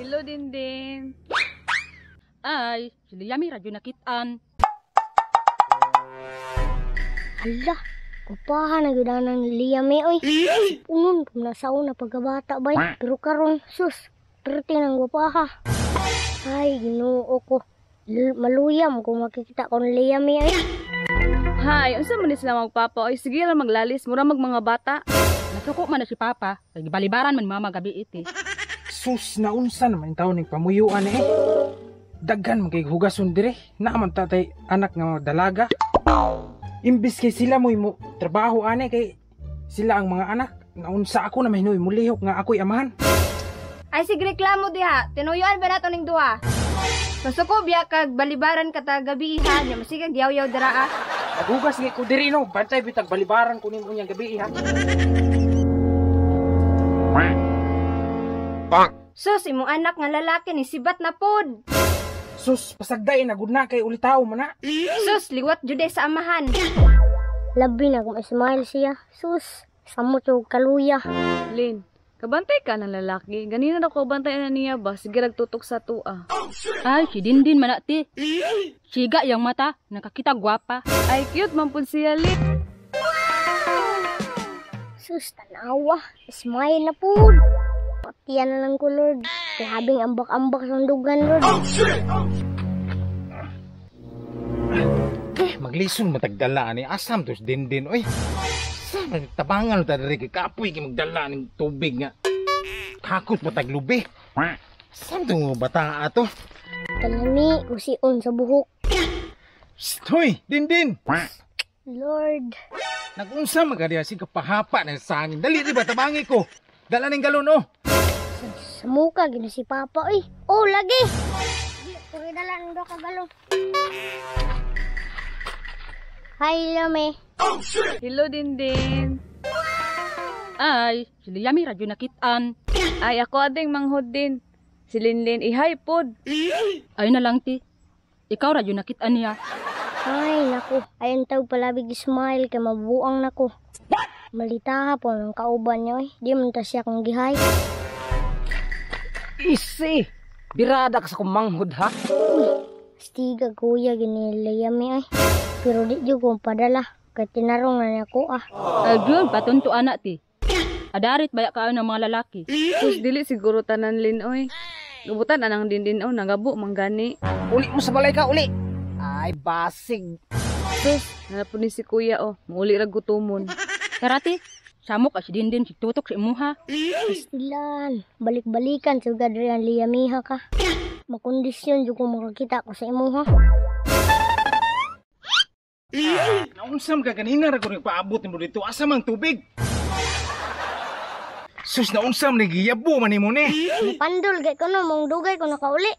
Hello, Dindin. Ay, si Liami radyo nakitaan. Hala, kupaha na gyud ang Liam eh, oy. Unon kung nasa una pagkabata bay. Pero karon, sus, perti ng gwapaha. Ay, Ginoo ko. Maluyam kung makikita ko ni Liam eh, ay. Hay, unsa man ni sila magpapa? Oy, sige ra maglalis, mura mag mga bata. Nasuko man na si Papa, kay gibalibaran man mama gabi iti. Sus, naunsa naman yung taon ng pamuyuan eh. Daghan man kay hugason dire. Naaman tatay anak nga dalaga. Imbis kay sila mo trabaho ane kay sila ang mga anak. Naunsa ako na mahinuy mulihok nga ako'y amahan. Ay sige reklamo diha, tinuyuan ba nato ning duha? Masuko biya kag balibaran ka ta gabi ha, nya masigag yaw-yaw dira ah. Naghugas ni ko diri no, bantay bitag balibaran ko nimo unyang gabi ha. Sus, imong anak nga lalaki ni sibat na pod. Sus, pasagday na gud na kay ulitaw man na. Sus, liwat juday sa amahan. Labi na kung smile siya. Sus, samot og kaluya. Lin, kabantay ka ng lalaki. Ganina daw ko bantay na niya ba? Sige ragtutok sa tua. Ay, si Dindin man na ti. Siga yang mata, nakakita gwapa. Ay, cute man pud siya, Lin. Sus, tanawa. Smile na pud. Patiyan na lang ko, Lord. Grabing ambak-ambak sa dugan, Lord. Eh, maglison matagdala ni asam tos dindin oy. Sa man tabangan ta diri kay kapoy kay magdala ning tubig nga. Hakot mo taglubi. Sam to nga bata ato? Kalami, kusion sa buhok. Psst, hoy, dindin. Lord, Nagunsa man ka diha sig kapahapa ng sangin. Dali di ba tabangi ko. Dala ning galon oh. Sa muka, gina si Papa, oy. Oh, lagi! Di, kuri dala ng ka galon. Hi, Lame. Hello, Dindin. Ay, si Liami radyo nakitaan. Ay, ako ading manghod din. Si Linlin, ihay pod. Ay na lang ti. Ikaw radyo nakitaan niya. Ay, naku. Ayon tawag palabig smile kay mabuang nako. Malitaha po ng kauban niya, oy. Di man ta siya kung gihay. Isi! Birada ka sa kumanghod ha? Stiga kuya gini Liam eh, ay. Pero di jud ko padala. Kay tinarong na niya ko ah. Ay, Jun, patunto anak ti. Adarit baya kayo ng mga lalaki. Sus, dili siguro tanan, Lin, oy. Gabutan anang Dindin, oh, nagabo manggani. Uli mo sa balay ka, uli! Ay, basig! Sus, nanapod ni si kuya, oh. Mauli ra gutumon. Tara ti, samok as Dindin si tutok sa imuha. Pastilan. Balik-balikan sa diri ang Liamiha ka. Makondisyon jud ko makakita ko sa imuha. Naunsa man ka ganina ra ko nagpaabot nimo dito. Asa man tubig? Sus, naunsa man ni giyabo man nimo ni. Pandol kay kuno mong dugay ko nakauli.